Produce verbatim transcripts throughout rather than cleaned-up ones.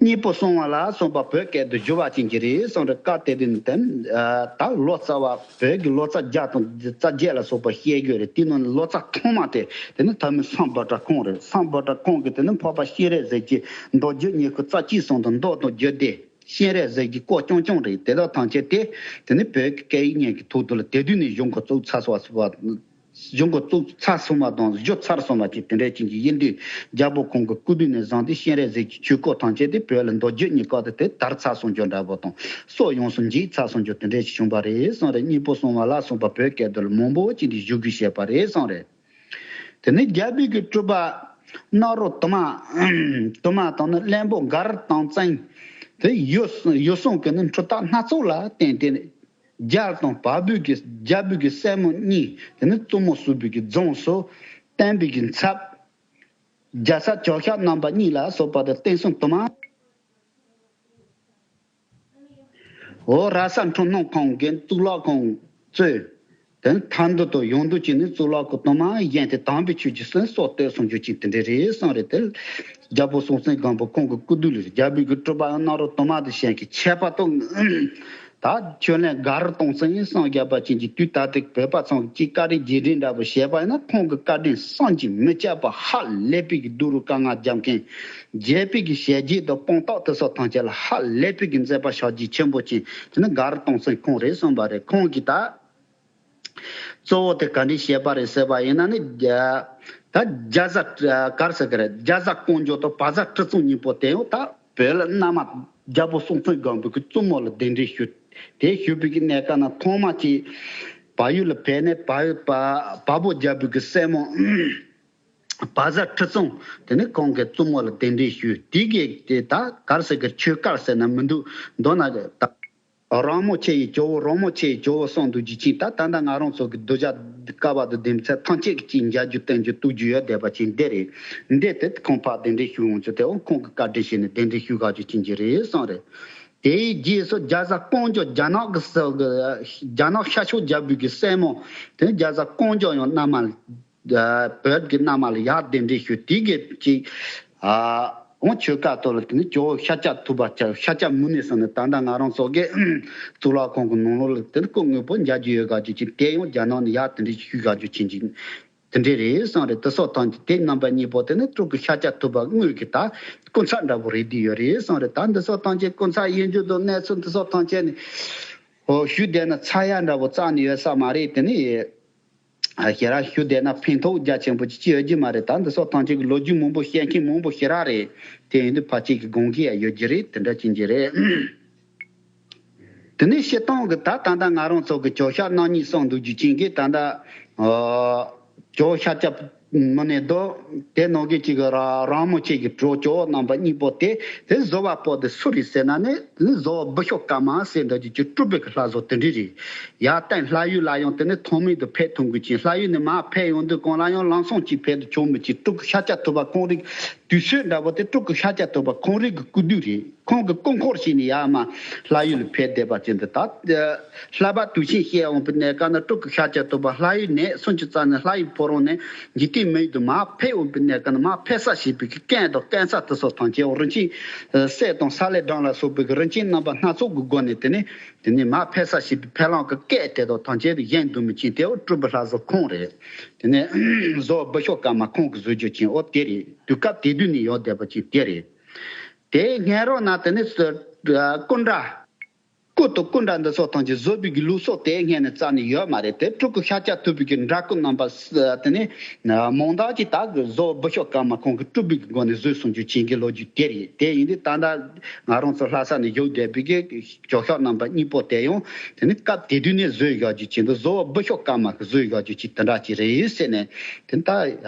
སྙིང་པོ་གསུང་བ་ལ་སོགས་པ་བོད་སྐད་དུ་བསྒྱུར་བ་ཅན་གྱི་རེད་གསུངས་རེད། སྐབས་དེ་དུས་ནས་དེ་ནི་ད་ལོ་ཙཱ་བ་བོད་ཀྱི་ལོ་ཙཱ་བརྒྱ་དང་རྩ་བརྒྱད་ལ་སོགས་པ་བཤད་རྒྱུ་རེད། དེའི་ནང་ནས་ལོ་ཙཱ་ཐོག་མ་དེ་དེ་ནི་ཐོན་མི་སམ་བྷོ་ཊ་ཁོང་རེད། སམ་བྷོ་ཊ་ཁོང་གིས་དེ་ནི་འཕགས་པ་སྤྱན་རས་གཟིགས་ཀྱི་མདོ་རྒྱུད་ཉི་ཤུ་རྩ་གཅིག་གསུངས་དང་། མདོ་དང་རྒྱུད་སྡེ། སྤྱན་རས་གཟིགས་ཀྱི་སྐོར་རྐྱང་རྐྱང་རེད། དེ་དག་ཐམས་ཅད་དེ་དེ་ནི་བོད་ཀྱི་སྐད་ཡིག་སྙན་གྱི་ཐོག་ཏུ་ལ་དེ་དུས་ནས་གཞུང་གི་བཙུགས་ཚར་སོང་བ། གཞུང་གི་བཙུགས་ཚར་སོང་བ་དང་བསྒྱུར་ཚར་སོང་བ་ཅིག་དེ་འདྲའི་ཅན་གྱི་ཡིན་དུས། རྒྱལ་པོ་ཁོང་གི་སྐུ་དུས་ནས་བཟུང་སྟེ་སྤྱན་རས་གཟིགས་ཀྱི་ཆོས་སྐོར་ཐམས་ཅད་དེ་བོད་ལ་མདོ་རྒྱུད་གཉིས་ཀ་དེ་དེ་དར་ཚར་སོང་རྒྱུ་འདྲ་པོ་དང་། སྲོལ་ཡོངས་སུ་འཇིག་ཚར་སོང་རྒྱུ་དེ་འདྲའི་ཞིག་བྱུང་བ་རེད་གསུངས་རེད། སྙིང་པོ་གསུང་བ་ལ་སོགས་པ་བོད་སྐད་དུ་ལ་མང་པོ་ཅིག་འདི་བསྒྱུར་བསྒྱུར་བྱས་པ་རེད་གསུངས་རེད། དེ་ནས་རྒྱལ་པོའི་གི་སྤྲུལ་པ་སྣ་རོ་དུ་མ། དུ་མ་དང་ནི་བློན་པོ་མགར་དང་བཙན། དེ་ཡུལ་ཡུལ་སྲུང་གི་ནི་འཕྲུལ་རྟ་སྣ་ཚོགས་ལ་བརྟེན་ཏེ། རྒྱལ་དང་བ་སྤུའི་གི་རྒྱལ་པོའི་གི་སྲས་མོ་གཉིས། དེ་ནི་བཙུན་མོ་གསུམ་པའི་གི་རྫོངས་སུ། བསྟན་པའི་གི་ཚབ། རྒྱལ་ས་ཇོ་ཤཱཀ་རྣམ་པ་གཉིས་ལ་སོགས་པ་དང་བསྟན་སྲུང་དུ་མ། འོ་ར་ས་འཕྲུལ་སྣང་ཁོང་གིས་གཙུག་ལག་ཁང་གཙོས། དེ་ནི་ཐར་འདོད་དང་ཡོངས་འདུ་བཅས་ནི་གཙུག་ལག་ཁང་དུ་མ་བཞེངས་ཏེ་དམ་པའི་ཆོས་ཀྱི་སྲོལ་གཏོད་སོང་རྒྱུ་ཅིག་དེ་འདྲ་རེད་གསུངས་རེད། དེ་རྒྱལ་པོ་སྲོང་བཙན་སྒམ་པོ་ཁོང་གི་སྐུ་དུས་ལ་རྒྱལ་པོའི་གི་སྤྲུལ་པ་ཡང་སྣ་རོ་དུ་མ་དེ་བཞེངས་ཀྱི་ཁྱད་པར་དུ། ད་ཁྱོད་ལས་མགར་རི་སྟོང་བཙན་སངས་རྒྱས་པ་ཅན་གྱི་དུས་ད་ལྟའི་བོད་པ་ཚང་གི་བཀའ་དྲིན་རྗེས་དྲན་འདྲ་པོ་བྱས་པ་ཡིན་ན། ཁོང་གི་བཀའ་དྲིན་བསམ་གྱིས་མི་ཁྱབ་པ་ཧ་ལས་པའི་གི་སྡུག་རུས་དཀའ་ངལ་རྒྱབ་མཁན། རྒྱལ་པོའི་གི་ཞལ་རྒྱས་དང་དཔང་རྟགས་དེ་སོགས་ཐམས་ཅད་ལ་ཧ་ལས་པའི་གི་མཛད་པ་ཕྱག་རྗེས་ཆེན་པོ་ཅན་དེ་ནི་མགར་རི་སྟོང་བཙན་ཁོང་རེད་གསུངས་པ་རེད། ཁོང་གིས་ད་གཙོ་བོ་དེ་ག་འདྲས་བྱས་པ་རེད་ཟེར་བ་ཡིན་ན་ནི། ད་རྒྱ་བཟའ་ག་རེ་ཟེར་གི་རེད། རྒྱ་བཟའ་ཀོང་ཇོ་དང་བ་བཟའ་ཁྲི་སྲོང་གཉིས་པོ་དེ་ཡང་ད་བོད་ལ་མནའ་མ་རྒྱལ་པོ་སྲོང་བཙན་སྒམ་པོ་གི་བཙུན་མོ་ལ་གདན་འདྲེན་ཞུས། དེ་ཞུས་པའི་གི་གནས་སྐབས་ན་ཐོག་མ་ཅིག་བལ་ཡུལ་ལ་ཕེབས་ནས་བལ་བལ་བལ་པོ་རྒྱལ་པོ་གི་སྲས་མོ་བ་བཟའ་ཁྲི་སྲོང་དེ་ནི་ཁོང་གི་བཙུན་མོ་ལ་གདན་འདྲེན་ཞུས། དེ་གི་དེ་ད་ག་རེ་ཟེར་གི་ཆོས་སྐལ་ཟེར་ན་མི་འདུག་མདོར་ན་ད། རང་མོ་ཆེ་ཡི་ཇོ་བོ། རང་མོ་ཆེ་ཡི་ཇོ་བོ་གསུངས་འདུག་རྒྱུ་ཅིག་ད་ད་ལྟ་ང་རང་ཚོ་གི་གདུལ་བྱ་དཀའ་བ་དང་འདི་ཚོ་ཐམས་ཅད་ཀྱི་མཇལ་རྒྱུ་བསྟན་རྒྱུ་གཏུག་རྒྱུ་ཡོད་བསྡད་པ་ཅིག་འདི་རེད། འདི་དེ་ཁོང་ཕར་གདན་འདྲེན་ཞུ་ཡོང་རྒྱུ་དེ་འོ་ཁོང་གི་བཀའ་དྲིན་བཞེས་ནས་གདན་འདྲེན་ཞུ་ག་རྒྱུ་ཅིག་གི་རེད་གསུངས་རེད། དེའི་རྗེས་སུ་རྒྱ་བཟའ་ཀོང་ཇོ་རྒྱ་ནག་གི་ས་རྒྱ་ནག་ཤར་ཕྱོགས་རྒྱལ་པོའི་གི་སྲས་མོ་དེ་རྒྱ་བཟའ་ཀོང་ཇོ་ཡང་མནའ་མ། བོད་ཀྱི་མནའ་མ་ལ་ཡར་གདན་འདྲེན་ཞུས། དེ་གི་ཅིག་ཨ་འོང་ཆོས་སྐལ་ཐོག་ལ་དེ་ནི་ཇོ་བོ་ཤཱཀྱ་ཐུབ་པ་ཆ་ཤཱཀྱ་མུ་ནེ་ཟེར་ནས་ད་ལྟ་ང་རང་ཚོ་གི་གཙུག་ལག་ཁང་གི་ནང་ལོགས་ལ་དེ་ནི་སྐུ་དངོས་པོ་མཇལ་རྒྱུ་ཡོད་ག་རྒྱུ་ཅིག་དེ་ཡང་རྒྱ་ནག་ནས་ཡར་དེ་འདྲའི་ཞུས་ག་རྒྱུ་ཅིག་ཅིག་དེ་འདྲའི་རེད་གསུངས་རེད། དེ་སོགས་དང་དེ་རྣམ་པ་གཉིས་པོ་དེ་ནི་སྤྲུལ་སྐུ་ཤཱཀྱ་ཐུབ་པ་དངོས་ཀྱི་ད་སྐུ་ཚབ་འདྲ་པོ་རེད་དེ་ཡོད་རེད་གསུངས་རེད། ད་འདི་སོགས་དང་ཅིག་སྐུ་ཚབ་ཡིན་རྒྱུ་དང་གནས་ཚུལ་འདི་སོགས་དང་ཅིག་ནི་ཨོ་ཞུས་བསྡད་ན་ཚ་ཡ་འདྲ་པོ་རྩ་ནས་ཡོད་ས་མ་རེད། དེ་ནི། ཨ་ཞེ་དྲག་ཞུ་བསྡད་ན་ཕན་ཐོགས་རྒྱ་ཆེན་པོ་ཅིག་ཅི་ཡོད་ཀྱི་མ་རེད། ད་འདི་སོགས་ཐམས་ཅད་ཀྱི་ལོ་རྒྱུས་མང་པོ་བཤད་མཁན་མང་པོ་ཞེ་དྲག་རེད། དེ་ཡིན་དུས་ཕལ་ཆེར་གྱི་དགོངས་ཀྱི་ཡ་ཡོད་ཀྱི་རེད། དེ་འདྲ་ཅན་གྱི་རེད། དེ་ནས་སྤྱིར་བཏང་གི་ད་ད་ལྟ་ང་རང་ཚོ་གི་ཇོ་ཤཱཀ་རྣམ་གཉིས་གསུངས་འདུག་རྒྱུ་ཅན་གྱི་ད་ལྟ་ཨ་ཇོ་ཤཱཀྱ་མུ་ནེ་དོ། དེ་ནང་གི་ཅིག་ར་རང་མོ་ཆེ་གི་གྲོགས་ཇོ་བོ་རྣམ་པ་གཉིས་པོ་དེ་དེ་བཟོ་བ་པོ་དེ་སུ་རེད་ཟེར་ན་ནི་བཟོ་བོ་བི་ཤོ་ཀར་མ་ཟེར་འདྲ་རྒྱུ་ཅིག་སྤྲུལ་པའི་གི་ལྷ་བཟོ་དེ་འདྲ་རེད། ཡར་བསྟན་ལྷ་ཡུལ་ལ་ཡང་དེ་ནི་ཐོག་མེད་དུ་ཕེབས་ཐུབ་དགོས་ཅིང་། ལྷ་ཡུལ་ནས་མར་ཕེབས་ཡོང་དུས་གང་ལ་ཡང་ལམ་སང་ཅིག་ཕེབས་དུ་བྱུང་མི་ཅིག་སྤྲུལ་སྐུ་ཤཱཀྱ་ཐུབ་པ་ཁོང་རང་གི་དུས་ཚོད་འདྲ་པོ་དེ་སྤྲུལ་སྐུ་ཤཱཀྱ་ཐུབ་པ་ཁོང་རང་གི་སྐུ་དུས་རེད། ཁོང་གི་སྐུ་འཁོར་བཞེས་ནས་ཡར་མར་ལྷ་ཡུལ་ལ་ཕེབས་བསྡད་པ་ཅན་དེ་ད་ལྷ་པ་དུས་ཆེན་བཤད་འོང་པའི་གནས་སྐབས་ན་སྤྲུལ་སྐུ་ཤཱཀྱ་ཐུབ་པ་ལྷ་ཡུལ་ནས་སུམ་ཅུ་རྩ་ནས་ལྷ་ཡུལ་ཕོ་བྲང་ནས་འཇིག་རྟེན་མི་ཡུལ་དུ་མར་ཕེབས་འོང་པའི་གནས་སྐབས་ན་མར་ཕེབས་ས་ཞེས་པའི་གི་རྐྱེན་དང་རྐྱེན་ས་དེ་སོགས་ཐམས་ཅད་འོ་རིན་ཆེན་གསེར་དང་ས་ལེ་སྦྲམ་ལ་སོགས་པའི་གི་རིན་ཆེན་རྣམ་པ་སྣ་ཚོགས་ཀྱི་སྒོ་ནས་དེ་ནས། དེ་ནས་མར་ཕེབས་ས་ཞེས་པའི་ཕེབས་ལམ་གྱི་སྐད་དེ་དག་ཐམས་ཅད་གཞན་དུ་མི་ཕྱིན་ཏེ་འོ་སྤྲུལ་པའི་ལྷ་བཟོ་ཁོང་རེད། དེ་ནས་བཟོ་བོ་བི་ཤོ་ཀར་མ་ཁོང་གིས་བཟོ་རྒྱུ་ཅན་འོ་དེ་རེད། དུས་སྐབས་དེ་དུས་ནས་ཡོད་བསྡད་པ་ཅིག་དེ་རེད། དེ་སྔ་རོལ་ན་དེ་ནས་སྐུ་འདྲ། སྐུ་དང་སྐུ་འདྲ་འདི་ཚོ་ཐམས་ཅད་བཟོ་བའི་གི་ལུགས་སྲོལ་དེ་སྔ་ནས་རྩ་ནས་ཡོད་མ་རེད། དེ་སྤྲུལ་སྐུ་ཤཱཀྱ་ཐུབ་པའི་གི་འདྲ་སྐུ་རྣམ་པ་དེ་ནས་མང་དག་ཅིག་ད་གི་བཟོ་བོ་བི་ཤོ་ཀར་མ་ཁོང་གིས་སྤྲུལ་པའི་གི་སྒོ་ནས་བཟོས་སོང་རྒྱུ་ཅན་གྱི་ལོ་རྒྱུས་དེ་རེད། དེ་ཡིན་དུས་ད་ལྟ་ང་རང་ཚོ་ལྷ་ས་ནས་བཞུགས་བསྡད་པའི་གི་ཇོ་ཤཱཀ་རྣམ་པ་གཉིས་པོ་དེ་ཡང་དེ་ནི་སྐབས་དེ་དུས་ནས་བཟོས་བཞག་རྒྱུ་ཅིག་འདུག་བཟོ་བོ་བི་ཤོ་ཀར་མ་གིས་བཟོས་བཞག་རྒྱུ་ཅིག་དེ་འདྲ་ཅིག་རེད་ཟེར་ནས་དེ་ད་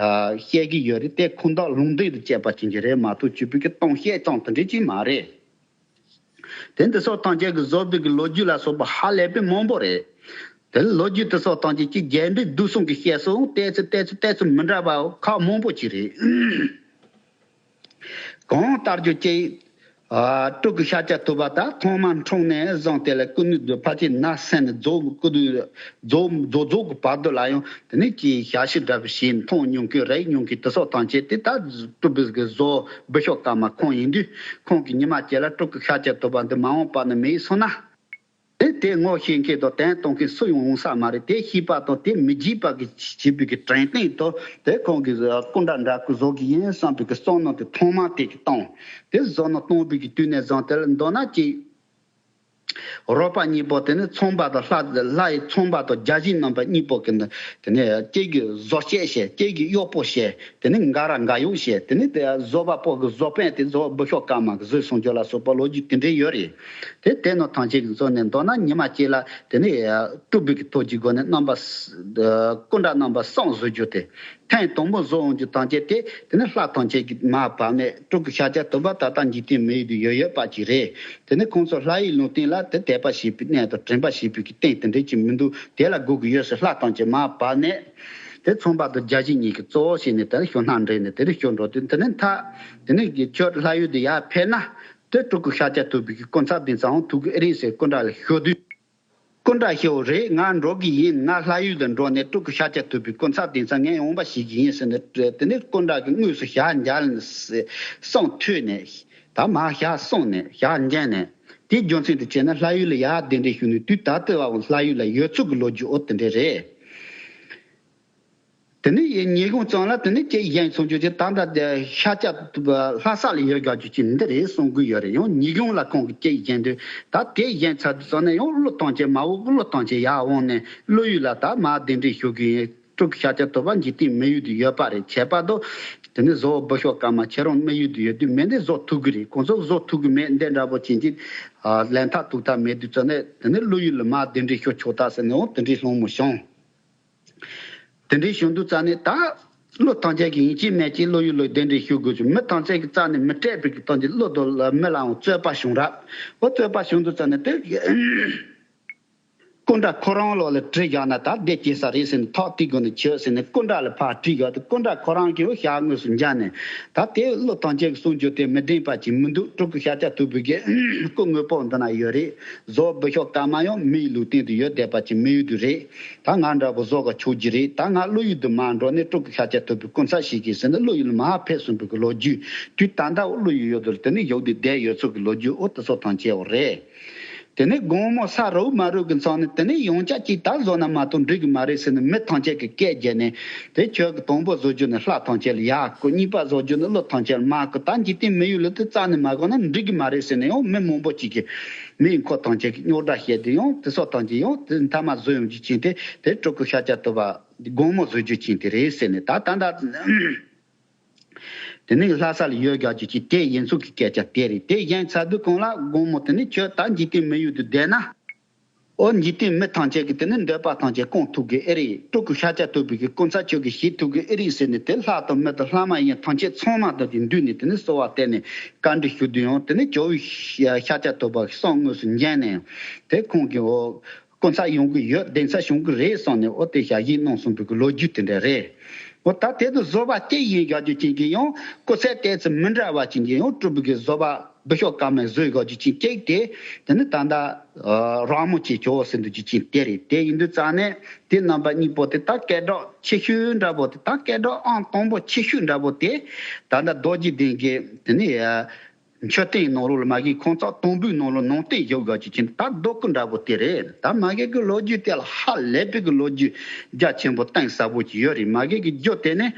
བཤད་ཀྱི་ཡོད་རེད། དེ་ཁུངས་དག་ལུང་འདྲེན་དུ་བྱས་པ་ཅན་གྱི་རེད་མ་གཏོགས་བྱས་པའི་གི་སྟོང་བཤད་ཙམ་དེ་འདྲ་ཅིག་མ་རེད། དེ་འདི་སོགས་ཐམས་ཅད་ཀྱི་བཟོ་བོ་གི་ལོ་རྒྱུས་ལ་སོགས་པ་ཧ་ལས་པའི་མང་པོ་རེད། དེ་ལོ་རྒྱུས་དེ་སོགས་ཐམས་ཅད་ཀྱི་རྒྱས་འབྲིང་བསྡུས་གསུམ་གྱི་བཤད་སྲོལ་ཏོག་ཙམ་ཏོག་ཙམ་ཏོག་ཙམ་མི་འདྲ་བ་ཁག་མང་པོ་ཅིག་རེད། གང་ལྟར་རྒྱུ་ཅིག་ཨ། སྤྲུལ་སྐུ་ཤཱཀྱ་ཐུབ་པ་ད་ཐོག་མ་འཁྲུངས་ནས་བཟུང་སྟེ་ལ་སྐུ་ནུས་བདུད་ཕལ་ཆེར་ན་སེམས་ནས་རྫོགས་སྐུ་དུས་རྫོགས་རྫོགས་རྫོགས་ཀྱི་བར་དུ་ལ་ཡང་དེ་ནས་ཀྱི་ཞལ་བཞེས་འདྲ་པོ་ཞིག་མཐོང་མྱོང་གི་རེད། མྱོང་གི་དེ་སོགས་ཐམས་ཅད་དེ་ད་སྤྲུལ་པའི་གི་བཟོ་བི་ཤོ་ཀ་མ་ཁོང་ཡིན་དུས་ཁོང་གི་ཉི་མ་གཅིག་ལ་སྤྲུལ་སྐུ་ཤཱཀྱ་ཐུབ་པ་འདི་མ་འོངས་པ་ན་མི་ཡི་སོང་ན། དེ་དེ་ངོ་ཤེས་མཁན་དང་དོན་གཏོང་མཁན་སུ་ཡང་འོང་ས་མ་རེད། དེ་ཤེས་པ་དང་དེ་མི་བརྗེད་པ་གི་བྱེད་པའི་གི་དྲན་རྟེན་དུ་དེ་ཁོང་གིས་སྐུ་འདྲ་འདྲ་སྐུ་བཟོ་གི་ཡིན་བསམ་པའི་གི་བསམ་མནོ་དེ་ཐོག་མ་དེ་གི་བཏང་། དེ་བསམ་མནོ་བཏང་བའི་གི་དུས་ནས་བཟུང་དེ་ལ་མདོར་ན་ཅིག་རོགས་པ་གཉིས་པོ་དེ་ནི་ཚངས་པ་དང་ལྷ། ལྷ་ཡི་ཚངས་པ་དང་བརྒྱ་བྱིན་རྣམ་པ་གཉིས་པོ་གི་ནི་དེ་ནི་ཁྱེད་ཀྱིས་བཟོ་བྱེད་བྱེད། ཁྱེད་ཀྱིས་གཡོག་པོ་བྱེད། དེ་ནི་འགའ་ར་འགའ་གཡོག་བྱེད། དེ་ནི་དེ་བཟོ་པ་པོ་གི་བཟོ་དཔོན་དེ་བཟོ་བི་ཤོ་ཀ་མ་གི་བཟོས་སོང་རྒྱུ་ལ་སོགས་པ་ལོ་རྒྱུས་དེ་འདྲའི་ཡོད་རེད། དེ་དེ་ནོ་ཐམས་ཅད་ཀྱི་གཙོ་ནས་མདོར་ན་ཉི་མ་གཅིག་ལ་དེ་ནི་སྤྲུལ་པའི་གི་ཐོག་གི་སྒོ་ནས་རྣམ་པ་སྐུ་འདྲ་རྣམ་པ་གསུམ་བཟོ་རྒྱུ་དེ། ཐེངས་དང་པོ་བཟོ་འོང་རྒྱུ་ཐམས་ཅད་དེ་དེ་ནི་ལྷ་ཐམས་ཅད་ཀྱི་མ་བབས་ནས་སྤྲུལ་སྐུ་ཤཱཀྱ་ཐུབ་པ་ད་ལྟ་འཇིག་རྟེན་མི་ཡུལ་དུ་ཡོད་ཡོད་པ་ཅིག་རེད། དེ་ནི་ཁོང་ཚོ་ལྷ་ཡི་ལུང་བསྟན་ལ་དེ་དད་པ་བྱེད་པའི་གནས་དང་དྲན་པ་བྱེད་པའི་གི་རྟེན་དེ་འདྲ་ཅིག་མི་འདུག་དེ་ལ་སྒུག་གི་ཡོད་ཟེར་ལྷ་ཐམས་ཅད་མ་བབས་ནས། དེ་ཚངས་པ་དང་བརྒྱ་བྱིན་གཉིས་ཀྱིས་གཙོ་བོ་བྱས་ནས་དེ་ནི་ཞུ་སྣང་འདྲེན་ནས་དེ་ནི་ཞུ་འགྲོ་དུས་དེ་ནི་མཐའ་དེ་ནི་གི་ཁྱོད་ལྷ་ཡུལ་དུ་ཡར་ཕེབས་ན་དེ་སྤྲུལ་སྐུ་ཤཱཀྱ་ཐུབ་པའི་གི་སྐུ་ཚབ་དེ་ཚང་ཐུག་གི་ཨེ་རེད་ཟེར་སྐུ་འདྲ་ལ་ཞུ་དུས། སྐུ་འདྲ་ཞུ་རེད། ང་འགྲོ་གི་ཡིན། ང་ལྷ་ཡུལ་ལ་འགྲོ་ནས་སྤྲུལ་སྐུ་ཤཱཀྱ་ཐུབ་པའི་སྐུ་ཚབ་དེ་ཚང་ངས་འོང་བ་ཞིག་གི་ཡིན་ཟེར་ནས་དེ་ནི་སྐུ་འདྲ་གི་དངོས་སུ་ཞལ་མཇལ་ནས་གསུང་ཐོས་ནས་ད་མ་ཞལ་གསུངས་ནས་ཞལ་མཇལ་ནས་དེའི་རྒྱུ་མཚན་དུ་བྱས་ན་ལྷ་ཡུལ་ལ་ཡར་གདན་འདྲེན་ཞུ་ནས་དུས་ད་ལྟ་བའང་ལྷ་ཡུལ་ལ་ཡོད་ཚུལ་གྱི་ལོ་རྒྱུས་འོ་དེ་འདྲ་རེད། དེ་ནས་ཉིན་གུང་ཙམ་ལ་དེ་ནས་ཅིག་བཞེངས་སོང་རྒྱུ་ཅིག་ད་ལྟ་ཤཱཀྱ་ལྷ་ས་ལ་ཡོད་རྒྱུ་ཅིག་འདི་རེད་གསུང་གི་ཡོད་རེད། ཡང་ཉིན་གུང་ལ་ཁོང་གིས་ཅིག་བཞེངས་དུས་ད་དེ་བཞེངས་ཚར་དུས་ཙམ་ནས་ཡང་གླུ་ཐམས་ཅད་མ་འོག་གི་གླུ་ཐམས་ཅད་ཡར་འོང་ནས་ཀླུ་ཡུལ་ལ་ད་མར་གདན་འདྲེན་ཞུ་གི་ཡིན། སྤྲུལ་སྐུ་ཤཱཀྱ་ཐུབ་པ་འཇིག་རྟེན་མི་ཡུལ་དུ་ཡོད་པ་རེད། ཁྱད་པར་དུ་དེ་ནས་བཟོ་བོ་བི་ཤོ་ཀ་མ་ཁྱེད་རང་མི་ཡུལ་དུ་ཡོད་དུས་མི་འདི་བཟོ་ཐུབ་གི་རེད། ཁོང་ཚོ་བཟོ་ཐུབ་གི་མེད། འདི་འདྲ་པོ་བྱིན་གྱིས་ལན་ཐག་ཐུག་ཐག་མེད་དུས་ཙམ་ནས་དེ་ནས་ཀླུ་ཡུལ་ལ་མར་གདན་འདྲེན་ཞུ་ཆོག་ཐག་ཟེར་ནས་འོང་དེ་འདྲའི་སློང་མོ་བྱུང་། དེ་འདྲའི་བྱུང་དུས་ཙམ་ནས་ད་ཀླུ་ཐམས་ཅད་ཀྱིས་ཡིན་གཅིག་མིན་གཅིག་ཀླུ་ཡུལ་ལ་གདན་འདྲེན་ཞུ་དགོས་ཀྱི་མི་ཐམས་ཅད་ཀྱི་རྩ་ནས་མི་སྤྲད་པའི་གི་སྟངས་ཀྱིས་ཀླུ་དང་མི་ལའང་རྩོད་པ་བྱུང་རབས། འོ་རྩོད་པ་བྱུང་དུས་ཙམ་ནས་དེ་སྐུ་འདྲ་ཁོ་རང་ལོག་ལ་བྲིས་བཞག་ན་ད་བདེ་སྐྱེ་ས་རེད་ཟེར་ནས་ཐག་དེའི་སྒོ་ནས་ཆོད་ཟེར་ནས་སྐུ་འདྲ་ལ་ཕར་བྲིས་བཞག་དུས་སྐུ་འདྲ་ཁོ་རང་གིས་འོ་ཞལ་དངོས་སུ་མཇལ་ནས་ད་དེ་ཀླུ་ཐམས་ཅད་ཀྱི་གསུང་རྒྱུ་དེ་མི་བདེན་པ་ཅིག་མི་འདུག་སྤྲུལ་སྐུ་ཤཱཀྱ་ཐུབ་པའི་གི་སྐུ་དངོས་པོ་འདི་ན་ཡོད་རེད། བཟོ་བོ་བི་ཤོ་ཀ་མ་ཡང་མིའི་ལུས་རྟེན་དུ་ཡོད་བསྡད་པ་ཅིག་མི་ཡུལ་དུ་རེད། ད་ང་འདྲ་པོ་བཟོ་ག་ཆོག་གི་རེད། ད་ང་ཀླུ་ཡུལ་དུ་མར་འགྲོ་ནས་སྤྲུལ་སྐུ་ཤཱཀྱ་ཐུབ་པའི་སྐུ་ཚབ་ཞིག་གིས་ཟེར་ནས་ཀླུ་ཡུལ་མར་ཕེབས་སོང་བའི་གི་ལོ་རྒྱུས། དུས་ད་ལྟ་ཀླུ་ཡུལ་ཡོད་དུ་དེ་ནས་བཞུགས་ཏེ་བསྡད་ཡོད་ཚུལ་གི་ལོ་རྒྱུས་འོ་དེ་ཚོ་ཐམས་ཅད་འོ་རེད། དེ་ནས་དགོང་མོ་ས་རུབ་མ་རུབ་གི་མཚམས་ནས་དེ་ནས་ཡང་བསྐྱར་ཅིག་ད་བཟོ་ན་མ་གཏོགས་འགྲིག་གི་མ་རེད་ཟེར་ནས་མི་ཐམས་ཅད་ཀྱིས་སྐད་རྒྱག་ནས་དེ་ཁྱོད་ཀྱི་དང་པོ་བཟོ་རྒྱུ་ནི་ལྷ་ཐམས་ཅད་ལ་ཡག་གོ་གཉིས་པ་བཟོ་རྒྱུ་ནི་ཀླུ་ཐམས་ཅད་ལ་མ་གོ་ད་འཇིག་རྟེན་མི་ཡུལ་ལ་དེ་རྩ་ནས་མ་གོ་ན་འགྲིག་གི་མ་རེད་ཟེར་ནས་ཡང་མི་མང་པོ་ཅིག་གིས་མི་ཡི་འཁོར་ཐམས་ཅད་ཀྱིས་རྙོག་དྲ་བཤད་དེ་ཡང་དེ་སོགས་ཐམས་ཅད་ཡང་དེ་མཐའ་མ་བཟོ་ཡོང་རྒྱུ་ཅན་དེ་དེ་སྤྲུལ་སྐུ་ཤཱཀྱ་ཐུབ་པ་དགོང་མོ་བཟོ་རྒྱུ་ཅན་དེ་རེད་ཟེར་ནས་ད་ད་ད། དེ་ནས་ལྷ་ས་ལ་ཡོད་དགའ་རྒྱུ་ཅིག་དེ་ཡིན་ཚུལ་གྱི་སྐད་ཆ་དེ་རེད། དེ་གཞན་ཚ་དུས་གང་ལ་དགོང་མོ་དེ་ནས་ཁྱོད་ད་འཇིག་རྟེན་མི་ཡུལ་དུ་བསྡད་ན། ཨོ་འཇིག་རྟེན་མི་ཐམས་ཅད་ཀྱི་དེ་ནས་འདོད་པ་ཐམས་ཅད་སྐོང་ཐུབ་གི་ཨེ་རེད། སྤྲུལ་སྐུ་ཤཱཀྱ་ཐུབ་པའི་གི་སྐུ་ཚབ་ཁྱོད་ཀྱིས་བྱེད་ཐུབ་གི་ཨེ་རེད་ཟེར་ནས་དེ་ལྷ་དང་མི་དང་ལྷ་མ་ཡིན་ཐམས་ཅད་ཚང་མ་དང་གི་མདུན་ནས་དེ་ནས་གསོལ་བ་བཏབ་ནས་བཀའ་འདྲི་ཞུ་དུས་ཡང་དེ་ནས་ཇོ་བོ་ཤཱཀྱ་ཐུབ་པ་གསུང་དངོས་སུ་མཇལ་ནས་དེ་ཁོང་གིས་ཨོ། སྐུ་ཚབ་ཡོང་གི་ཡོད། གདན་ས་བྱུང་གི་རེད་བསམ་ནས་འོ་དེ་ཞལ་བཞེས་གནང་སོང་བའི་གི་ལོ་རྒྱུས་དེ་འདྲ་རེད། འོ་ད་དེ་དུ་བཟོ་པ་སྐྱེ་ཡིན་བཞག་རྒྱུ་ཅན་གྱི་ཡང་སྐུ་ཚབ་ཏོག་ཙམ་མི་འདྲ་བ་ཅན་གྱི་ཡང་སྤྲུལ་པའི་གི་བཟོ་པ་བི་ཤོ་ཀ་མའི་བཟོས་བཞག་རྒྱུ་ཅན་གཅིག་དེ་དེ་ནི་ད་ལྟ་རང་མོ་ཅིག་ཇོ་བོ་ཟེར་འདུག་རྒྱུ་ཅན་དེ་རེད། དེ་ཡིན་དུས་ཙང་ནས་དེ་རྣམ་པ་གཉིས་པོ་དེ་ད་སྐད་གྲགས་ཆེ་ཤོས་འདྲ་པོ་དེ་ད་སྐད་གྲགས་ཨང་དང་པོ་ཆེ་ཤོས་འདྲ་པོ་དེ་ད་ལྟ་རྡོ་རྗེ་གདན་གྱི་དེ་ནི། མཆོད་རྟེན་ནང་ལོགས་ལ་མ་གི་ཁང་བརྩེགས་དང་པོའི་ནང་ལོགས་ནང་རྟེན་བཞུགས་དགོས་ཀྱི་ཅིག་ད་རྡོ་སྐུ་འདྲ་པོ་དེ་རེད། ད་མ་གི་གི་ལོ་རྒྱུས་དེ་ལ་ཧ་ལས་པའི་གི་ལོ་རྒྱུས་རྒྱ་ཆེན་པོ་གཏིང་ཟབ་པོ་ཅིག་ཡོད་རེད། མ་གི་གི་རྒྱུ་དེ་ནི་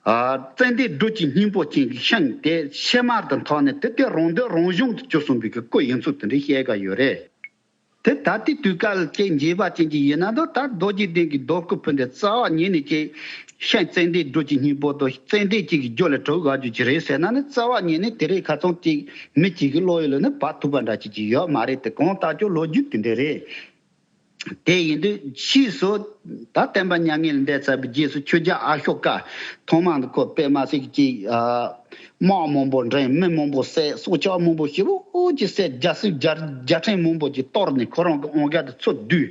ཙན་དན་སྦྲུལ་གྱི་སྙིང་པོ་ཅན་གྱི་ཤིང་དེ་ཕྱེ་མར་དུ་འཐག་ནས་དེ་དེ་རང་འདོད་རང་བྱུང་དུ་གྱུར་སོང་བའི་གི་སྐུ་ཡིན་ཚུལ་དེ་འདྲ་བཤད་ག་ཡོད་རེད། དེ་ད་ལྟའི་དུས་སྐབས་ལ་ཅིག་འགྱེས་པ་ཅན་གྱི་ཡིན་ན་འདུག་ད་རྡོ་རྗེ་གདན་གྱི་རྡོ་སྐུ་ཕུལ་འདི་རྩ་བ་ཉིད་ནས་ཅིག་ཤིང་ཙན་དན་སྦྲུལ་གྱི་སྙིང་པོ་དང་ཙན་དན་གཅིག་གི་རྒྱུ་ལ་གྲུབ་དགོས་རྒྱུ་ཅིག་རེད་ཟེར་ན་ནི་རྩ་བ་ཉིད་ནས་དེ་རིགས་ཁ་ཚང་ཅིག་མི་གཅིག་གི་བློ་ཡུལ་ལ་ནི་བབས་ཐུབ་པ་འདྲ་ཅིག་ཅིག་ཡོད་མ་རེད། དེ་གང་ལྟར་ཀྱང་ལོ་རྒྱུས་དེ་འདྲ་རེད། དེ་ཡིན་དུས་ཕྱིས་སུ་ད་བསྟན་པ་མྱ་ངན་ལས་འདས་ཚར་བའི་རྗེས་སུ་ཆོས་རྒྱལ་ཨ་ཤོ་ཀ་ཐོག་མ་འདི་ཁོ་དཔེ་མ་སྲིད་ཀྱི་དམག་མང་པོ་འདྲེན། མི་མང་པོ་བསད། སྲོག་ཆགས་མང་པོ་ཞེ་པོ་ཅིག་བསད། རྒྱ་སྲིད་རྒྱ་རྒྱ་ཕྲན་མང་པོ་ཅིག་གཏོར་ནས་ཁོ་རང་གི་འོང་རྒྱ་དེ་ཚུར་བསྡུས།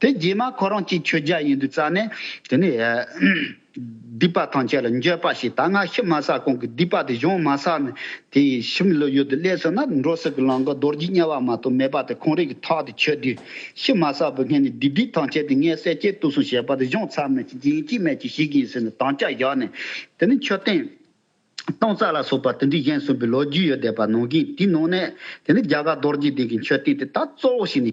དེ་རྗེས་མ་ཁོ་རང་ཅིག་ཆོས་རྒྱལ་ཡིན་དུས་ཙང་ནས་དེ་ནས་ སྡིག་པ་ཐམས་ཅད་ལ་འགྱོད་པ་བྱས། ད་ང་ཤི་མ་ཚར་གོང་གི་སྡིག་པ་དེ་གཞུང་མ་ཚར་ནས་དེ་ཡི་ཤི་མི་ལོ་ཡུལ་དུ་སླེབས་སོང་ན། འགྲོ་ས་གི་ལམ་ཁ་རྡོ་རྗེ་དམྱལ་བ་མ་གཏོགས་མེད་པ་དེ་ཁོང་རང་གི་ཐག་དེ་ཆོད་དུས། ཤི་མ་ཚར་བའི་སྔོན་ནས་སྡིག་སྒྲིབ་ཐམས་ཅད་དེ་ངས་བསལ་བྱེད་དུ་གསུངས་བྱས་པ་དེ་གཞུང་ཚར་མེད་ཀྱི་རྒྱུན་གཅིག་མེད་ཀྱི་ཞིག་ཡིན་ཟེར་ནས་དམ་བཅའ་བཞག་ནས། དེ་ནས་མཆོད་རྟེན་སྟོང་རྩ་ལ་སོགས་པ་དེ་འདྲའི་བཞེངས་གསུངས་པའི་ལོ་རྒྱུས་ཡོད་བསྡད་པ་ནང་བཞིན། དེའི་ནང་ནས་དེ་ནས་རྒྱ་གར་རྡོ་རྗེ་གདན་གྱི་མཆོད་རྟེན་དེ་ད་གཙོ་བོ་ཞིག་ནི།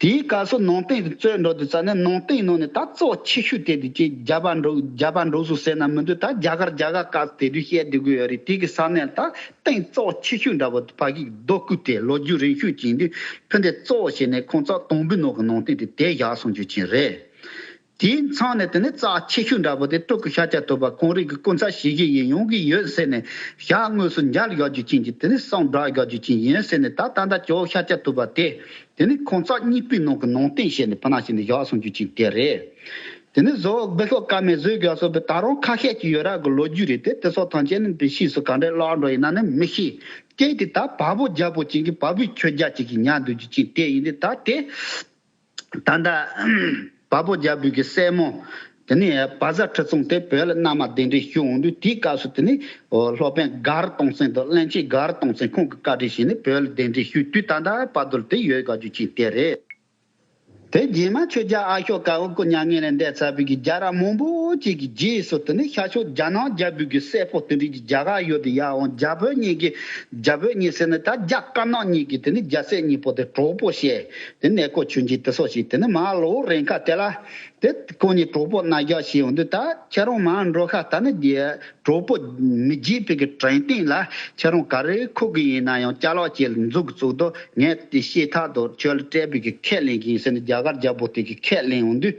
དེའི་སྐབས་སུ་ནང་རྟེན་དུ་བཙུགས་འགྲོ་དུས་ཙ་ནས་ནང་རྟེན་ནང་ནས་ད་གཙོ་ཆེ་ཤོས་དེ་དེ་ཅིག་རྒྱ་བལ་འབྲུག་རྒྱ་བལ་འབྲུག་སུ་ཟེར་ན་མི་འདུག་ད་རྒྱ་གར་རྒྱ་གར་སྐབས་དེ་དུས་བཤད་བསྡད་ཀྱི་ཡོད་རེད། དེ་གི་ས་གནས་ད་རྟེན་གཙོ་ཆེ་ཤོས་འདྲ་པོ་ཕ་གི་རྡོ་སྐུ་དེ་ལོ་རྒྱུས་རིང་ཤོས་ཅིག་འདུག་ཕུ་འདི་གཙོ་བྱས་ནས་ཁོང་ཚོ་དང་པོའི་ནང་གི་ནང་རྟེན་དེ་དེ་བཞག་སོང་རྒྱུ་ཅིག་རེད། དེའི་མཚམས་ནས་དེ་ནས་རྩ་ཆེ་ཤོས་འདྲ་པོ་དེ་སྤྲུལ་སྐུ་ཤཱཀྱ་ཐུབ་པ་ཁོང་རང་གི་སྐུ་ཚ་ཞེ་བཞི་ཡིན་ཡོང་གི་ཡོད་ཟེར་ནས་ཞག་དངོས་སུ་མཇལ་ཡག་རྒྱུ་ཅན་གྱི་དེ་ནས་སོང་འདྲ་ཡག་རྒྱུ་ཅན་ཡིན་ཟེར་ནས། ད་ད་ལྟ་ཇོ་བོ་ཤཱཀྱ་ཐུབ་པ་དེ་དེ་ནས་ཁོང་རྩ་གཉིས་པའི་ནང་གི་ནང་རྟེན་བྱས་ནས་ཕུ་ན་བྱས་ནས་བཞག་སོང་རྒྱུ་ཅན་དེ་རེད། དེ་ནས་བཟོ་བོ་བི་ཤོ་ཀ་མའི་བཟོས་དགོས་སོགས་པའི་ད་རུང་ཁ་ཤས་ཀྱི་ཡོད་ར་གི་ལོ་རྒྱུས་རེད་དེ། དེ་སོགས་ཐམས་ཅད་ནི་བི་ཤེས་སུ་ག་འདྲས་བརླག་འགྲོ་ཡིན་ན་ནི་མི་ཤེས། ཀྱེ་དེ་ད་བ་སྤུ་རྒྱལ་པོ་ཅན་གྱི་བ་སྤུའི་ཁྱོད་རྒྱ་ཅིག་གི་ཉར་འདུག་རྒྱུ་ཅན་དེ་ཡིན་དེ། ད་དེ། ད་ལྟ་བ་སྤུ་རྒྱལ་པོའི་གི་སྲས་མོ་དེ་ནས་བ་ཟ་ཁྲི་སྲོང་དེ་བོད་ལ་མནའ་མ་གདན་འདྲེན་ཞུ་འོང་དུས། དེའི་སྐབས་སུ་དེ་ནས་སློབ་དཔོན་མགར་སྟོང་བཙན་དང་། གླིང་ཆེན་མགར་སྟོང་བཙན་ཁོང་གི་བཀའ་དྲིན་བཞིན་ནས་བོད་ལ་གདན་འདྲེན་ཞུ་དུས། ད་ལྟ་བར་དུ་དེ་ཡོད་དགའ་རྒྱུ་ཅན་དེ་རེད། དེ་རྗེས་མ་ཆོས་རྒྱལ་ཨ་ཤོ་ཀ་འུ་སྐུ་མྱ་ངན་ལས་འདས་ཚར་བའི་གི་རྒྱལ་རབས་མང་པོ་ཅིག་གི་རྗེས་སུ་དེ་ནས་ཤར་ཕྱོགས་རྒྱ་ནག་རྒྱལ་པོའི་གི་སྲས་པོ་དེ་འདྲ་གི་རྒྱ་གར་ཡུལ་དུ་ཡར་འོང་། རྒྱ་བོད་གཉིས་ཀྱི་རྒྱ་བོད་གཉིས་ཟེར་ན་ད་རྒྱ་དཀར་ནག་གཉིས་ཀྱི་དེ་ནས་རྒྱལ་སྲས་གཉིས་པོ་དེ་གྲོགས་པོ་བྱས། དེ་ནས་ཀོ་ཆུང་ཆེ་དེ་སོགས་ཤིག་དེ་ནས་མར་ལོག་རན་ཁ་དེ་ལ་དེ་ཁོང་གཉིས་གྲོགས་པོ་རྣ་རྒྱག་བྱས་འོང་དུས། ད་ཁྱེད་རང་མར་འགྲོ་ཁ་ད་ནི་རྒྱལ་གྲོགས་པོ་མི་བརྗེད་པའི་གི་དྲན་རྟེན་ལ་ཁྱེད་རང་ག་རེ་ཁུག་གི་ཡིན་ན་ཡང་ཅ་ལག་ཅིག་ལ་འཛུགས་བཙུགས་དོ། ངས་དེ་ཤེས་ཐག་དོ། ཁྱོད་ལ་སྤྲད་པའི་གི་ཁས་ལེན་གི་ཡིན་ཟེར་ནས་རྒྱ་གར་རྒྱལ་པོ་དེ་གི་ཁས་ལེན་འོང་དུས།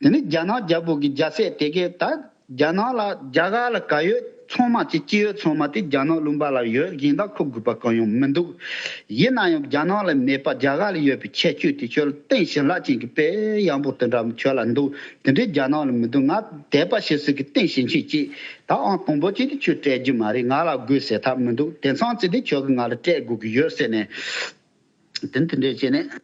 དེ་ནས་རྒྱ་ནག་རྒྱལ་པོ་གི་རྒྱལ་སྲས་དེ་གས་ད་རྒྱ་ནག་ལ་རྒྱ་གར་ལ་ག་ཡོད་ཚང་མ་ཅི་ཅི་ཡོད་ཚང་མ་དེ་རྒྱ་ནག་ལུང་པ་ལ་ཡོད། གཞན་དག་ཁུག་དགོས་པ་གང་ཡང་མི་འདུག་ཡིན་ན་ཡང་རྒྱ་ནག་ལ་མེད་པ་རྒྱ་གར་ལ་ཡོད་པའི་ཁྱད་ཆོས་དེ་ཁྱོད་ལ་རྟེན་བྱིན་རླབས་ཅན་གྱི་དཔེ་ཡག་པོ་དེ་འདྲ་ཁྱོད་ལ་འདུག་དེ་འདྲའི་རྒྱ་ནག་ལ་མི་འདུག་ང་དད་པ་བྱེད་སྲིད་ཀྱི་རྟེན་བྱིན་ཆོས་ཅིག་ད་ཨང་དང་པོ་ཅིག་དེ་ཁྱོད་སྤྲད་རྒྱུ་མ་རེད། ང་ལ་དགོས་ཟེར་ཐབས་མི་འདུག་དེང་སང་ཅིག་དེ་ཁྱོད་ཀྱིས་ང་ལ་སྤྲད་དགོས་ཀྱི་ཡོད་ཟེར་ནས། དེ་དེ་འདྲས་བྱས་ནས་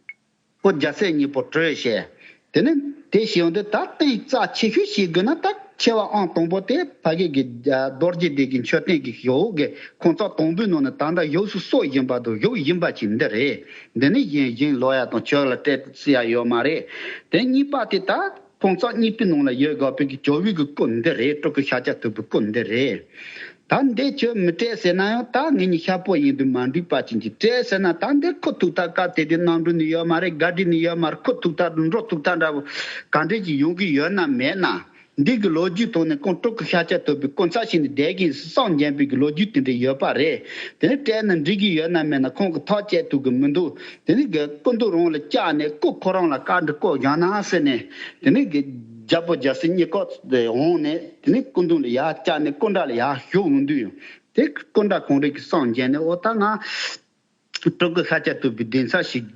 ཁོ་རྒྱལ་སྲས་གཉིས་པོ་བྲོས་བྱས། དེ་ནས་དེ་བྱས་ཡོང་དུས་ད་རྟེན་རྩ་ཆེ་ཤོས་བྱེད་དགོས་ན། ད་ཆེ་བ་ཨང་དང་པོ་དེ་ཕ་གི་གི་རྡོ་རྗེ་གདན་གྱི་མཆོད་རྟེན་གྱི་ཞབས་གི་ཁོང་ཚོ་དང་པོའི་ནང་ནས་ད་ལྟ་ཞབས་སུ་གསོ་བཞིན་པ་དང་བཞུགས་བཞིན་པ་ཅིག་འདི་རེད། འདི་ནི་བཞེངས་བཞེངས་ལོ་ཡག་དང་ཁྱོད་ལ་སྤྲད་སྲིད་ཡག་ཡོད་མ་རེད། དེ་གཉིས་པ་དེ་ད་ཁོང་ཚོ་གཉིས་པོའི་ནང་ལ་ཡོད་དགོས་པའི་གི་ཇོ་བོའི་གི་སྐུ་འདི་རེད། སྤྲུལ་སྐུ་ཤཱཀྱ་ཐུབ་པའི་སྐུ་འདི་རེད། ད་འདི་ཁྱོད་མི་སྤྲད་ཟེར་ན་ཡང་ད་ངེད་གཉིས་ཤ་པོ་ཡིན་དུས་མ་འགྲིག་པ་ཅན་གྱི། སྤྲད་ཟེར་ན་ད་འདི་ཁུ་ཐུག་ཐག་སྐབས་དེ་དུས་གནམ་གྲུ་ནི་ཡོད་མ་རེད། ག་དྲི་ནི་ཡོད་མ་རེད། ཁུ་ཐུག་ཐག་འགྲོ་ཐུག་ཐག་འདྲ་བོ་ག་འདྲས་ཀྱི་ཡོང་གི་ཡོད་ན་མེད་ན། འདི་གི་ལོ་རྒྱུས་ཐོག་ནས་ཁོང་སྤྲུལ་སྐུ་ཤཱཀྱ་ཐུབ་པའི་སྐུ་ཚ་ཞིག་ནས་བསྡད་ཀྱིན་སངས་རྒྱས་པའི་གི་ལོ་རྒྱུས་དེ་འདྲ་ཡོད་པ་རེད། དེ་ནི་སྤྲད་ན་འགྲིག་གི་ཡོད་ན་མེད་ན་ཁོང་གི་ཐག་བཅད་ཐུབ་གི་མི་འདུག་དེ་ནི་གི་སྐུ་མདུན་རང་ལ་བཅར་ནས་སྐུ་ཁོ་རང་ལ་བཀའ་འདྲི་བསྐོ་བཞག་ན་ཟེར་ནས། དེ་ནི་གི་རྒྱལ་པོ་རྒྱལ་སྲས་གཉིས་ཀ་འོང་ནས་དེ་ནི་སྐུ་མདུན་ལ་ཡར་བཅར་ནས་སྐུ་འདྲ་ལ་ཡར་ཞུགས་འོང་དུས། དེ་སྐུ་འདྲ་ཁོང་རང་གི་སངས་རྒྱས་ནས། འོ་ད་ང་སྤྲུལ་སྐུ་ཤཱཀྱ་ཐུབ་པའི་གདན་ས་ཞིག་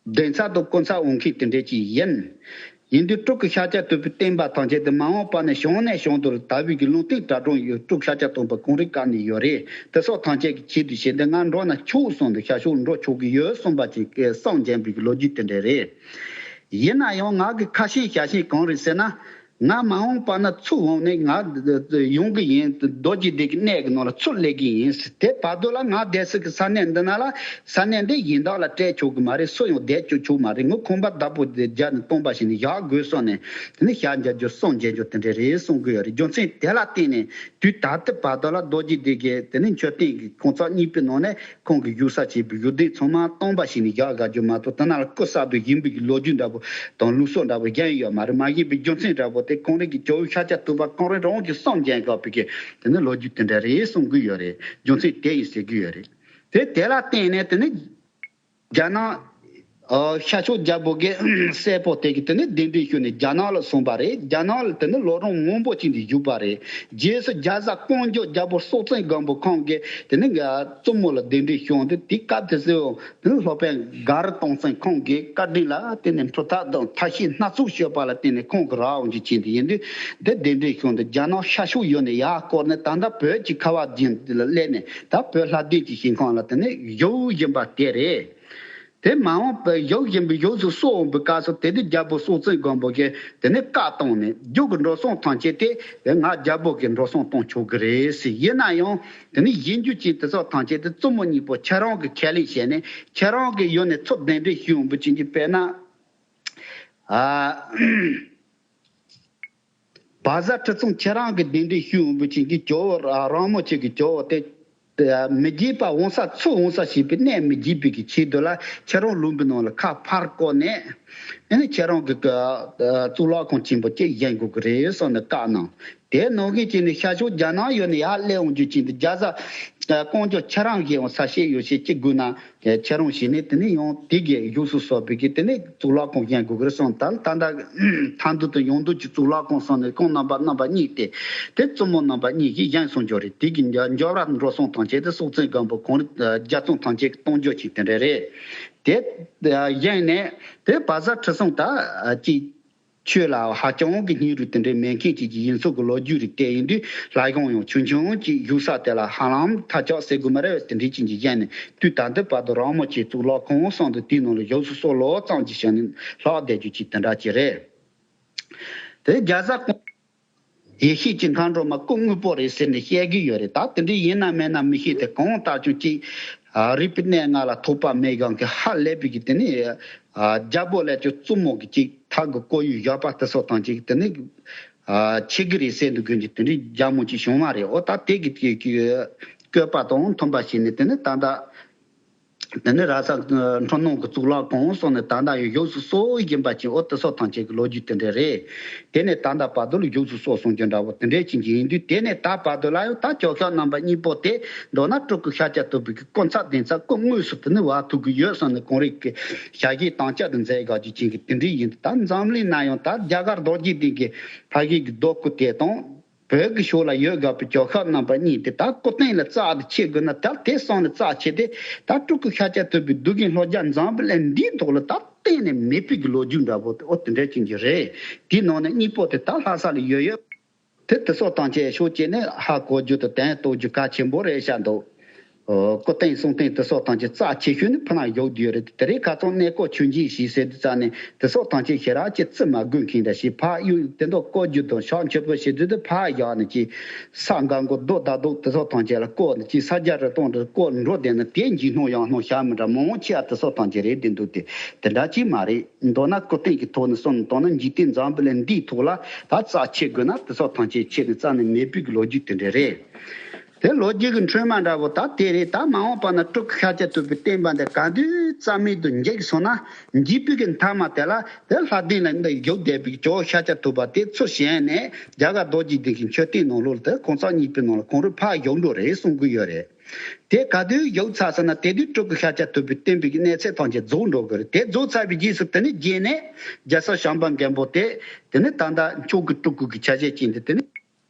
གདན་ས་དང་སྐུ་ཚ་འོང་མཁན་དེ་འདྲས་ཅིག་ཡིན། ཡིན་དུས་སྤྲུལ་སྐུ་ཤཱཀྱ་ཐུབ་པའི་བསྟན་པ་ཐམས་ཅད་དེ་མ་འོངས་པ་ནས་བྱང་ནས་བྱང་དུ་དར་བའི་གི་ལུང་བསྟན་གྲགས་སྒྲོམ་ཡོད། སྤྲུལ་སྐུ་ཤཱཀྱ་ཐུབ་པ་ཁོང་རང་བཀའ་ནས་ཡོད་རེད། དེ་སོགས་ཐམས་ཅད་ཀྱི་ཆེད་དུ་བྱས་ཏེ་ང་འགྲོ་ན་ཆོག་གསུངས་ཏེ་ཤར་ཕྱོགས་འགྲོ་ཆོག་གི་ཡོད་གསུངས་པ་ཅིག་སངས་རྒྱས་པའི་གི་ལོ་རྒྱུས་དེ་འདྲས་རེད། ཡིན་ན་ཡང་ང་གི་ཁ་ཞེན་བྱ་ཞེན་གང་རེད་ཟེར་ན། ང་མ་འོངས་པ་ན་ཚུར་འོང་ནས་ང་ཡོང་གི་ཡིན། རྡོ་རྗེ་གདན་གྱི་གནས་ཀྱི་ནང་ལ་ཚུར་སླེབས་ཀྱི་ཡིན། དེ་བར་དུ་ལ་ང་བསྡད་ས་གི་ས་གནས་འདི་ན་ལ་ས་གནས་འདི་གཞན་དག་ལ་སྤྲད་ཆོག་གི་མ་རེད། སུ་ཡང་བསྡད་ཆོག་ཆོག་མ་རེད། ངས་ཁང་པ་བདག་པོ་དེ་རྒྱབ་ནས་སྟོང་པ་ཞིག་ནས་བཞག་དགོས་སོང་ནས། དེ་ནས་ཞལ་མཇལ་རྒྱུ་སངས་རྒྱས་རྒྱུ་དེ་འདྲས་རེད་གསུང་གི་ཡོད་རེད། རྒྱུ་མཚན་དེ་ལ་བརྟེན་ནས་དུས་ད་ལྟ་བར་དུ་ལ་རྡོ་རྗེ་གདན་གྱི་དེ་ནས་མཆོད་རྟེན་གྱི་ཁང་ཚན་གཉིས་པའི་ནང་ནས། ཁོང་གིས་བཞུགས་ས་བྱས་པའི་བཞུགས་གདན་ཚང་མ་སྟོང་པ་ཞིག་ནས་བཞག་དགའ་རྒྱུ་མ་གཏོགས། དེ་ན་ལ་སྐུ་གསར་དུ་བཞེངས་པའི་གི་ལོ་རྒྱུས་འདྲ་པོ་དང་ལུགས་སྲོལ་འདྲ་པོ་གཞན་ཡོད་མ་རེད། མ་བཞེངས་པའི་རྒྱུ་མཚན་འདྲ་པོ་དེ་ཁོང་རང་གི་ཇོ་བོ་ཤཱཀྱ་ཐུབ་པ་ཁོང་རང་རང་གི་སངས་རྒྱས་དགོས་པའི་གི་དེ་ནི་ལོ་རྒྱུས་དེ་འདྲ་རེད་གསུང་གི་ཡོད་རེད། རྒྱུ་མཚན་དེ་ཡིན་ཟེར་གི་ཡོད་རེད། དེ་དེ་ལ་བརྟེན་ནས་དེ་ནི་རྒྱ་ནག་ཨ་ཤར་ཕྱོགས་རྒྱལ་པོ་གི་སྲས་པོ་དེ་གིས་དེ་ནི་གདན་འདྲེན་ཞུས་ནས་རྒྱ་ནག་ལ་སོང་པ་རེད། རྒྱ་ནག་ལ་དེ་ནི་ལོ་རིམ་མང་པོ་ཅིག་འདི་བཞུགས་པ་རེད། རྗེས་སུ་རྒྱ་བཟའ་ཀོང་ཇོ་རྒྱལ་པོ་སྲོང་བཙན་སྒམ་པོ་ཁོང་གིས་དེ་ནི་ང་བཙུན་མོ་ལ་གདན་འདྲེན་ཞུས་འོང་དུས། དེ་སྐབས་དེ་ཚོའི་དེ་ནི་སློབ་དཔོན་མགར་སྟོང་བཙན་ཁོང་གི་བཀའ་དྲིན་ལ་བརྟེན་ནས་འཕྲུལ་ཐབས་དང་ཐབས་ཤེས་སྣ་ཚོགས་སྤྱོད་པ་ལ་བརྟེན་ནས་ཁོང་གི་རང་དབང་གི་ཆེད་དུ་ཡིན་དུས། འདི་གདན་འདྲེན་ཞུས་འདི་རྒྱ་ནག་ཤར་ཕྱོགས་ཡུལ་ནས་ཡར་བསྐོར་ནས་ད་ལྟ་བོད་ཀྱི་ཁ་བ་ཅན་དེ་ལ་སླེབས་ནས། ད་བོད་ལྷ་ལྡན་གྱི་ཞིང་ཁམས་ལ་དེ་ནི་བཞུགས་བཞིན་པ་དེ་རེད། དེ་མ་འོངས་པའི་ཡོང་བཞིན་པའི་ཡོངས་སུ་སོ་འོང་པའི་སྐབས་སུ་དེ་དུས་རྒྱལ་པོ་སྲོང་བཙན་སྒམ་པོ་གིས་དེ་ནས་བཀའ་བཏང་ནས་རྒྱུ་གི་འགྲོ་སོང་ཐམས་ཅད་དེ་ང་རྒྱལ་པོ་གིས་འགྲོ་སོང་གཏོང་ཆོག་གི་རེད་ཟེར། ཡིན་ན་ཡང་དེ་ནས་གཞན་རྒྱུ་ཅན་དེ་ཚོ་ཐམས་ཅད་དེ་བཙུན་མོ་གཉིས་པོ་ཁྱེད་རང་གིས་ཁས་ལེན་བྱས་ནས་ཁྱེད་རང་གིས་ཡོང་ནས་ཚུར་གདན་འདྲེན་ཞུས་འོང་པའི་ཅན་གྱི་དཔེར་ན། ཨ། བ་ཟ་ཁྲི་སྲོང་ཁྱེད་རང་གི་གདན་འདྲེན་ཞུས་འོང་པའི་ཅན་གྱི་ཇོ་བོ་ར་རང་མོ་ཆེ་གི་ཇོ་བོ་དེ། མི་བརྗེད་པ་འོང་ས་ཚུར་འོང་ས་ཞེས་པའི་གནས་མི་བརྗེད་པའི་གི་ཆེད་དུ་ལ་ཁྱེད་རང་ལུང་པའི་ནང་ལ་ཁ་ཕར་བསྐོར་ནས། ཨ་ནི་ཁྱེད་རང་གི་གཙུག་ལག་ཁང་ཆེན་པོ་གཅིག་བཞེངས་དགོས་ཀྱི་རེད་གསུངས་ནས་བཀའ་གནང་། དེ་ནང་བཞིན་བྱས་ནས་ཤར་ཕྱོགས་རྒྱ་ནག་ཡུལ་ནས་ཡར་སླེབས་འོང་རྒྱུ་ཅན་དུ་རྒྱ་བཟའ་ཀོང་ཇོ་ཁྱེད་རང་གིས་འོང་ས་ཞེས་ཡོད་ཤེས་ཅི་དགོས་ན། ཁྱེད་རང་བྱས་ནས་དེ་ནས་ཡང་དེ་གའི་ཡུགས་སུ་སོགས་པའི་གི་དེ་ནས་གཙུག་ལག་ཁང་བཞེངས་དགོས་ཀྱི་རེད་གསུངས། ད་ད་ལྟ་མཐའ་འདུལ་དང་ཡང་འདུལ་གྱི་གཙུག་ལག་ཁང་གསུངས་ནས་ཁོང་རྣམ་པ་རྣམ་པ་གཉིས་ཏེ། དེ་བཙུན་མོ་རྣམ་པ་གཉིས་ཀྱིས་བཞེངས་སོང་ཀྱང་རེད། དེ་གི་འཇོ་ར་འགྲོ་སོང་ཐམས་ཅད་དེ་སྲོང་བཙན་སྒམ་པོ་ཁོང་རྒྱ་མཚོ་ཐམས་ཅད་ཀྱི་གཏོང་རྒྱུ་ཅིག་དེ་འདྲ་རེད། དེ་བཞེངས་ནས་དེ་བ་ཟ་ཁྲི་སྲོང་ད་ཅིག་ཆོས་ལ་ཧ་ཅང་གི་སྙིང་རུས་དེ་འདྲའི་མེད་མཁན་ཅིག་གི་ཡིན་ཚུལ་གྱི་ལོ་རྒྱུས་རེ་བལྟས་ཡིན་དུས། ལྷ་ཁང་ཡང་ཆུང་ཆུང་ཅིག་བཞུགས་ས་དེ་ལ་ཧ་ལམ་ཐ་ཆག་ཟེར་དགོས་མ་རེད། དེ་འདྲའི་ཅན་གྱི་བཞེངས་ནས་དུས་ད་ལྟ་བར་དུ་རང་མོ་ཆེ་གཙུག་ལག་ཁང་གསུངས་འདུག་དེའི་ནང་ལ་ཡུགས་སུ་སོ་ལོ་ཙམ་ཅིག་བཞེངས་ནས་ལྷག་བསྡད་རྒྱུ་ཅིག་དེ་འདྲ་ཅིག་རེད། དེ་རྒྱ་བཟའ་ཀོང་ཡེ་ཤེས་ཀྱི་མཁའ་འགྲོ་མ་སྐུ་དངོས་པོ་རེད་ཟེར་ནས་བཤད་ཀྱི་ཡོད་རེད། ད་དེ་འདྲ་ཡིན་ན་མིན་ན་མི་ཤེས་ཏེ། གང་ལྟར་ཀྱང་ཅིག་རིག་པའི་གནས་ལྔ་ལ་ཐོགས་པ་མེད་གང་གི་ཧ་ལས་པའི་གི་དེ་ནི་རྒྱལ་པོ་ལས་ཀྱང་བཙུན་མོ་གི་ཅིག་ཐག་གི་བཀོད་ཡུལ་བཞག་པ་དེ་སོགས་དང་ཅིག་དེ་ནི་ཆེ་གི་རེད་ཟེར་འདུག་གི་དེ་འདྲའི་རྒྱ་མོ་ཅིག་བྱུང་བ་རེད། འོ་ད་དེ་གི་བཀོད་པ་དང་མཐུན་པ་བྱས་ནས་དེ་ནི་ད་ལྟ། དེ་ནས་ར་ས་འཕྲོ་སྣང་གི་གཙུག་ལག་ཁང་སོགས་ནས་ད་ལྟ་ཡང་ཡོངས་སུ་གསོ་བཞིན་པ་ཅིག་འོ་དེ་སོགས་ཐམས་ཅད་ཀྱི་ལོ་རྒྱུས་དེ་འདྲ་རེད། དེ་ནས་ད་ལྟ་བར་དུ་ལ་ཡོངས་སུ་གསོ་སོང་རྒྱུ་འདྲ་བོ་དེ་འདྲ་ཅིག་ཡིན་དུས། དེ་ནས་ད་བར་དུ་ལ་ཡང་ད་ཇོ་ཤཱཀ་རྣམ་པ་གཉིས་པོ་དེ་མདོར་ན་སྤྲུལ་སྐུ་ཤཱཀྱ་ཐུབ་པའི་གི་སྐུ་ཚབ་གདན་ས་སྐུ་དངོས་སུ་དེ་ནས་བར་ཐུག་གི་ཡོད་བསམ་ནས་གངས་རི་གི་ཞལ་བཞེས་དམ་བཅའ་དང་མཛད་དགོས་རྒྱུ་ཅན་གྱི་དེ་འདྲ་ཡིན་དུས། ད་འཛམ་གླིང་ན་ཡང་ད་རྒྱ་གར་རྡོ་རྗེ་གདན་གྱི་ཕ་གི་གི་རྡོ་སྐུ་དེ་དང་། བོད་ཀྱི་ཕྱོགས་ལ་ཡོད་དགོས་པའི་ཇོ་ཤཱཀ་རྣམ་པ་གཉིས་དེ་ད་སྐུ་རྟེན་ལ་རྩ་དེ་ཆེ་དགོས་ན། ད་དེ་སོང་ནས་རྩ་ཆེ་སྟེ། ད་སྤྲུལ་སྐུ་ཤཱཀྱ་ཐུབ་པའི་གདུལ་དཀའི་ལྷོ་རྒྱ་འཛམ་བུ་གླིང་འདིའི་ཐོག་ལ་ད་གཏན་ནས་མེད་པའི་གི་ལོ་རྒྱུས་འདྲ་པོ་དེ་འོ་དེ་འདྲ་ཅན་གྱི་རེད། དེའི་ནང་ནས་གཉིས་པོ་དེ་ད་ལྷ་ས་ལ་ཡོད་ཡོད། དེ་དེ་སོགས་ཐམས་ཅད་ཕྱོགས་གཅིག་ནས་ཧ་གོ་རྒྱུ་དང་དོན་རྟོགས་རྒྱུ་གལ་ཆེན་པོ་རེད་ཤག་འདུག་སྐུ་རྟེན་གསུང་རྟེན་དེ་སོགས་ཐམས་ཅད་རྩ་ཆེ་ཤོས་ནི་ཕ་ནང་ཡོད་རྒྱུ་རེད། དེ་རིང་ཁ་སང་གནས་སྐོར་ཆུང་ཆུང་ཞིག་ཟེར་དུས་ཙ་ནས་དེ་སོགས་ཐམས་ཅད་ཞེ་དྲག་ཅིག་རྩིས་མ་དགོས་མཁན་འདྲ་ཞིག་ཕར་གཡུག་དེ་འདྲ་བཀོལ་རྒྱུ་དང་ཕྱག་མཆོད་པ་བྱེད་དུས་དེ་ཕར་བཞག་ནས་ཅིག་ས་འགའ་མགོ་རྡོ་ད་རྡོ་དེ་སོགས་ཐམས་ཅད་ལ་བཀོལ་ནས་ཅིག་ས་རྒྱ་རི་སྟོང་དེ་བཀོལ་འགྲོ་བསྡད་ན་དེ་འཇིགས་སྣང་ཡང་སྣང་བྱ་མི་འདྲ་མང་ཆེ་བ་དེ་སོགས་ཐམས་ཅད་རེད་བསྡད་འདུག་དེ་དེ་འདྲ་ཅིག་མ་རེད། མདོར་ན་སྐུ་རྟེན་གྱི་ཐོག་ནས་སོང་ནས་མདོར་ན་འཇིག་རྟེན་འཛམ་བུ་གླིང་འདིའི་ཐོག་ལ་ད་རྩ་ཆེ་དགོས་ན་དེ་སོགས་ཐམས་ཅད་ཆེ་ནས་རྩ་ནས་མེད་པའི་གི་ལོ་རྒྱུས་དེ་འདྲ་རེད། དེ་ལོ་རྒྱུས་ཀྱི་འཕྲོས་མ་འདྲ་བོ་ད་དེ་རེད། ད་མ་འོངས་པ་ན་སྤྲུལ་སྐུ་ཤཱཀྱ་ཐུབ་པའི་བསྟན་པ་འདི་ག་དུས་རྩ་མེད་དུ་འཇིག་སོང་ན། འཇིག་པའི་གི་མཐའ་མ་དེ་ལ་དེ་ལྷ་ལྡན་ལ་འདི་བཞུགས་བསྡད་པའི་ཇོ་བོ་ཤཱཀྱ་ཐུབ་པ་དེ་ཚུར་བཞེངས་ནས་རྒྱ་གར་རྡོ་རྗེ་གདན་གྱི་མཆོད་རྟེན་ནང་ལོགས་ལ་དེ་གང་ཟག་གཉིས་པོའི་ནང་ལ་གངས་རི་ཕར་བཞུགས་འགྲོ་རེད་གསུང་གི་ཡོད་རེད། དེ་ག་དུས་བཞུགས་ཚར་ཟེར་ན་དེ་དུས་སྤྲུལ་སྐུ་ཤཱཀྱ་ཐུབ་པའི་བསྟན་པའི་གི་གནས་ཚད་ཐམས་ཅད་རྫོགས་འགྲོ་གི་རེད། དེ་རྫོགས་ཚར་བའི་རྗེས་སུ་དེ་ནས་རྗེས་ནས་རྒྱལ་སྲས་བྱམས་པ་མགོན་པོ་དེ་དེ་ནས་ད་ལྟ་མཆོག་གི་སྤྲུལ་སྐུ་གི་ཆ་བྱད་ཅན་དེ་དེ་ནས།